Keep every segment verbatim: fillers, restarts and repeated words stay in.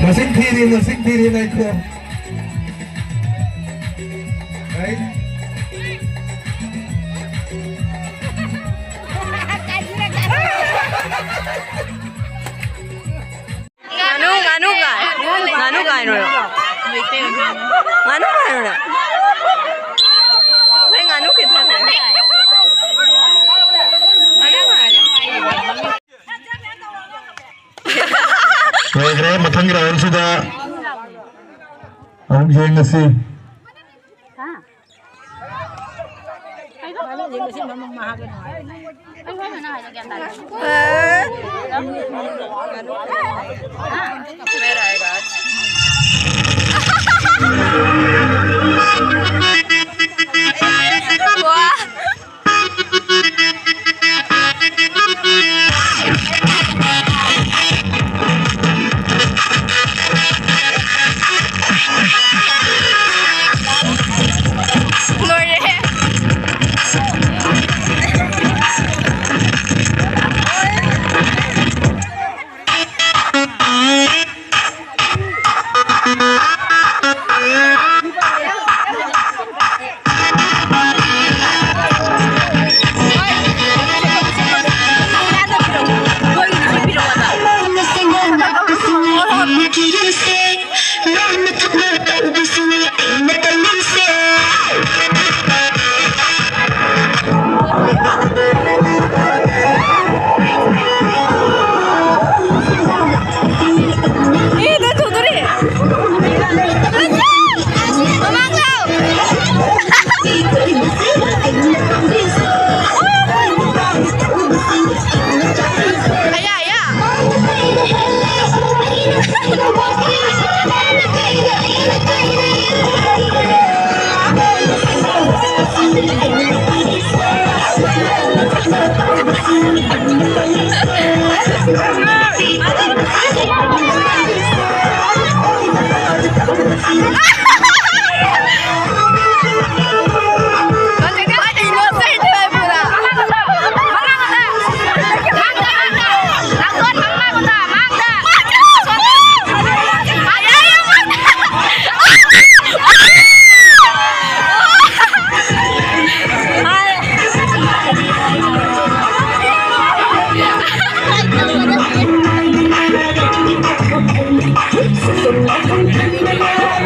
ꯃꯁꯤꯡ ꯊꯤꯔꯤ, ꯃꯁꯤꯡ ꯊꯤꯔꯤ, ꯉꯥꯏꯈꯣ꯫ ꯉꯥꯏ꯫ ꯉꯥꯅꯨ, ꯉꯥꯅꯨ ꯀꯥꯏ? ꯉꯥꯅꯨ ꯀꯥꯏꯅꯣ? ꯉꯥꯅꯨ ꯀꯥꯏꯅꯣ? ꯅꯣꯏ ꯉꯥꯅꯨ ꯈꯤꯇ ꯂꯩ꯫ ꯂꯣꯏꯈ꯭ꯔꯦ꯫ ꯃꯊꯪꯒꯤ ꯔꯥꯎꯟꯁꯤꯗ ꯑꯃꯨꯛ ꯌꯦꯡꯉꯁꯤ꯫ ꯂꯣꯏꯔꯦꯍꯦ꯫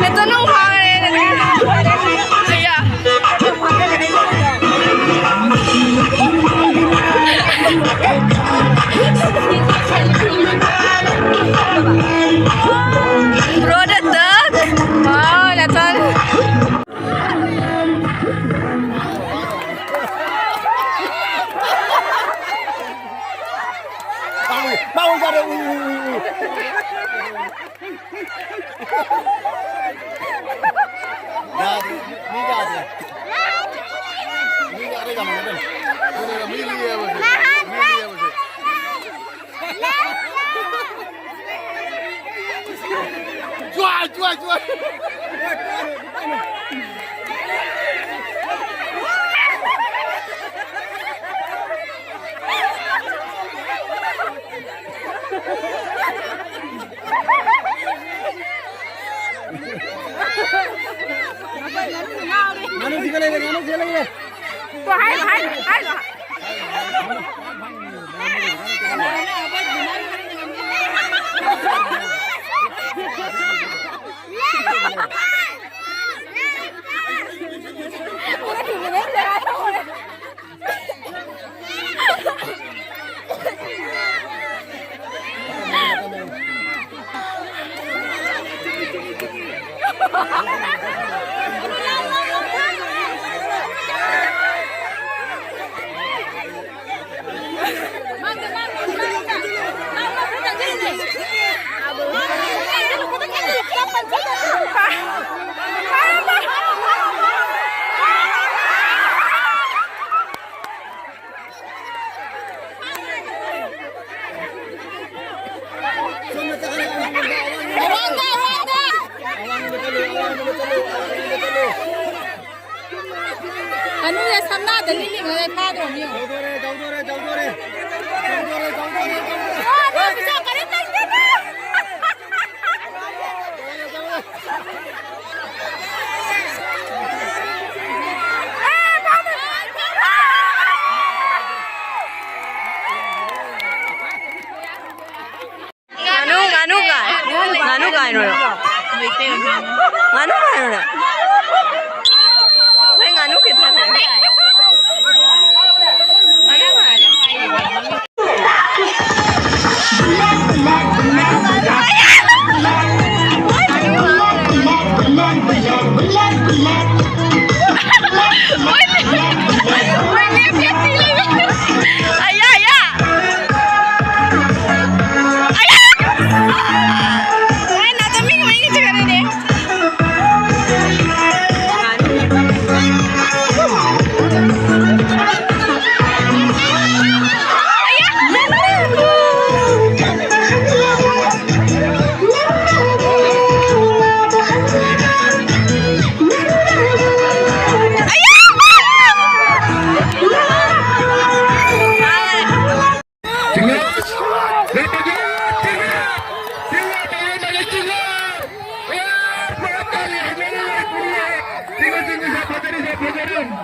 Ito nung hangin. Kaya. Bro, the duck. Wow, that's all. Mau, mau, mau, ui, ui, ui, ui. Yade, mi yade. Mi yade, yade, yade. Yade, yade, mi yade, yade. Mi yade, yade. Jual, jual, jual. ꯉꯥꯅꯨ ꯁꯤꯒ ꯂꯩꯔꯦ, ꯉꯥꯅꯨ ꯁꯤꯒ ꯂꯩꯔꯦ꯫ Two ꯍꯥꯏꯔꯣ, ꯍꯥꯏꯔꯣ, ꯍꯥꯏꯔꯣ꯫ ꯉꯥꯅꯨꯁꯦ ꯁꯝꯅꯥꯗ ꯂꯤꯠꯂꯤꯉꯩꯗ ꯐꯥꯗ꯭ꯔꯣ, ꯃꯤ ꯌꯦꯡꯉꯣ꯫ ꯇꯧꯗꯣꯔꯦ, ꯇꯧꯗꯣꯔꯦ, ꯇꯧꯗꯣꯔꯦ꯫ ꯇꯧꯗꯣꯔꯦ, ꯇꯧꯗꯣꯔꯦ, ꯇꯧꯗꯣꯔꯦ꯫ ꯋꯥ, ꯅꯣꯏ ꯄꯩꯁꯥ ꯀꯔꯤꯝ ꯂꯩꯇꯦꯗ꯫ ꯉꯥꯅꯨ, ꯉꯥꯅꯨ ꯀꯥꯏ꯫ ꯀꯥꯏꯅꯣ? ꯉꯥꯅꯨ ꯀꯥꯏꯅꯣ? ꯅꯣꯏ ꯉꯥꯅꯨ ꯈꯤꯇ ꯊꯥꯔꯛꯑꯦ꯫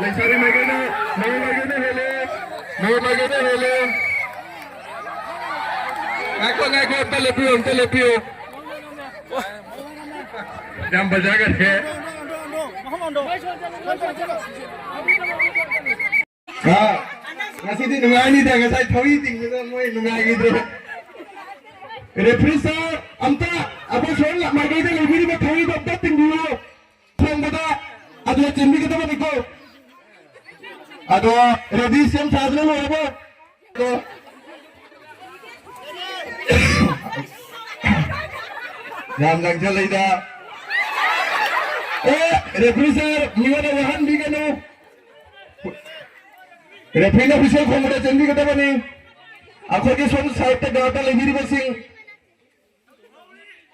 ꯂꯩꯁꯥꯕꯤ ꯃꯥꯏꯀꯩꯗ, ꯃꯧ ꯃꯥꯏꯀꯩꯗ ꯍꯦꯜꯂꯦ, ꯃꯧ ꯃꯥꯏꯀꯩꯗ ꯍꯦꯜꯂꯦ꯫ ꯉꯥꯏꯈꯣ, ꯉꯥꯏꯈꯣ, ꯑꯝꯇ ꯂꯦꯞꯄꯤꯌꯨ, ꯑꯝꯇ ꯂꯦꯞꯄꯤꯌꯨ꯫ ꯌꯥꯝ ꯐꯖꯈ꯭ꯔꯦ꯫ ꯍꯥ? ꯉꯁꯤꯗꯤ ꯅꯨꯡꯉꯥꯏꯅꯤꯗ, ꯉꯁꯥꯏ ꯊꯧꯔꯤ ꯇꯤꯡꯕꯗ ꯃꯣꯏ ꯅꯨꯡꯉꯥꯏꯈꯤꯗ꯭ꯔꯦ꯫ Referee sir, ꯑꯝꯇ ꯑꯩꯈꯣꯏ ꯁꯣꯝ ꯃꯥꯏꯀꯩꯗ ꯂꯩꯕꯤꯔꯤꯕ ꯊꯧꯔꯤꯗꯣ ꯑꯝꯇ ꯇꯤꯡꯕꯤꯌꯨ꯫ ꯊꯣꯡꯕꯗ ꯑꯗꯣ ꯆꯦꯟꯕꯤꯒꯗꯕꯅꯤꯀꯣ꯫ ꯑꯗꯣ ready ꯁꯦꯝ ꯁꯥꯗꯨꯅ ꯂꯣꯏꯔꯕꯣ? ꯑꯗꯣ ꯌꯥꯝ ꯂꯪꯁꯤꯜꯂꯛꯏꯗ꯫ ꯑꯦ, referee sir, ꯃꯤꯉꯣꯟꯗ ꯋꯥꯍꯟꯕꯤꯒꯅꯨ꯫ Referee ꯅ whistle ꯈꯣꯡꯕꯗ ꯆꯦꯟꯕꯤꯒꯗꯕꯅꯤ꯫ ꯑꯩꯈꯣꯏꯒꯤ ꯁꯣꯝ side ꯇ guard ꯇ ꯂꯩꯕꯤꯔꯤꯕꯁꯤꯡ,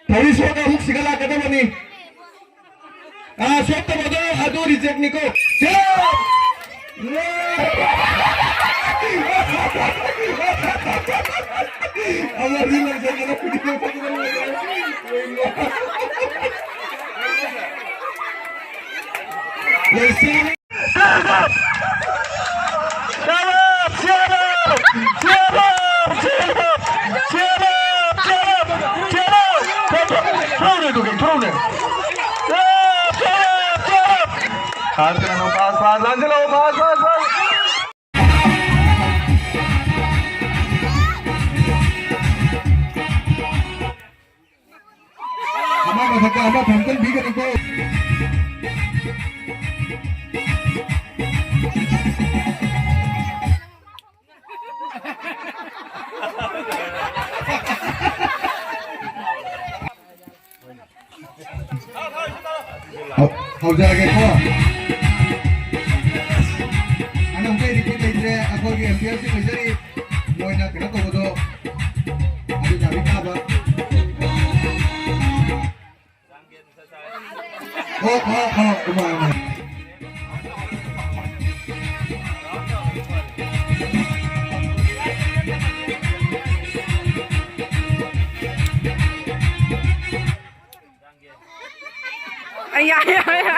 ꯊꯧꯔꯤ ꯁꯣꯛꯑꯒ ꯑꯃꯨꯛ ꯁꯤꯒꯠꯂꯛꯀꯗꯕꯅꯤ꯫ ꯑꯥ, ꯁꯣꯛꯇꯕꯗꯣ ꯑꯗꯨ reject ꯅꯤꯀꯣ꯫ ꯆꯦꯜꯂꯣ! ꯑꯃꯗꯤ ꯂꯪꯁꯟꯗꯅ ꯈꯨꯗꯤ ꯂꯧꯊꯣꯛꯇꯅ ꯂꯣꯏꯔꯦ꯫ ꯂꯩꯁꯥꯕꯤ ꯊꯣꯔꯛꯎꯅꯦ꯫ ꯆꯠꯂꯣ, ꯆꯠꯂꯣ, ꯆꯠꯂꯣ꯫ ꯐꯥꯁ ꯀꯩꯅꯣ, ꯐꯥꯁ, ꯐꯥꯁ, ꯂꯥꯟꯁꯤꯜꯂꯣ, ꯐꯥꯁ, ꯐꯥꯁ, ꯐꯥꯁ꯫ ꯑꯃ ꯃꯊꯛꯇ ꯑꯃ ꯐꯝꯖꯤꯟꯕꯤꯒꯅꯨꯀꯣ꯫ ꯍꯧ-, ꯍꯧꯖꯔꯒꯦꯀꯣ꯫ ꯑꯅꯧꯕ ꯔꯤꯄꯤꯠ ꯂꯩꯇ꯭ꯔꯦ, ꯑꯩꯈꯣꯏꯒꯤ ꯑꯦꯝ ꯄꯤ ꯑꯦꯜ ꯁꯤ ꯂꯩꯖꯔꯤ꯫ ꯃꯣꯏꯅ ꯀꯩꯅꯣ ꯇꯧꯕꯗꯣ ꯑꯗꯨ ꯇꯥꯕꯤ ꯇꯥꯕ꯫ ꯑꯣ, ꯑꯣ, ꯑꯣ, ꯎꯃꯥ, ꯎꯃꯥ꯫ ꯑꯌꯥ, ꯑꯌꯥ, ꯑꯌꯥ꯫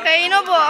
ꯀꯩꯅꯣꯕꯣ?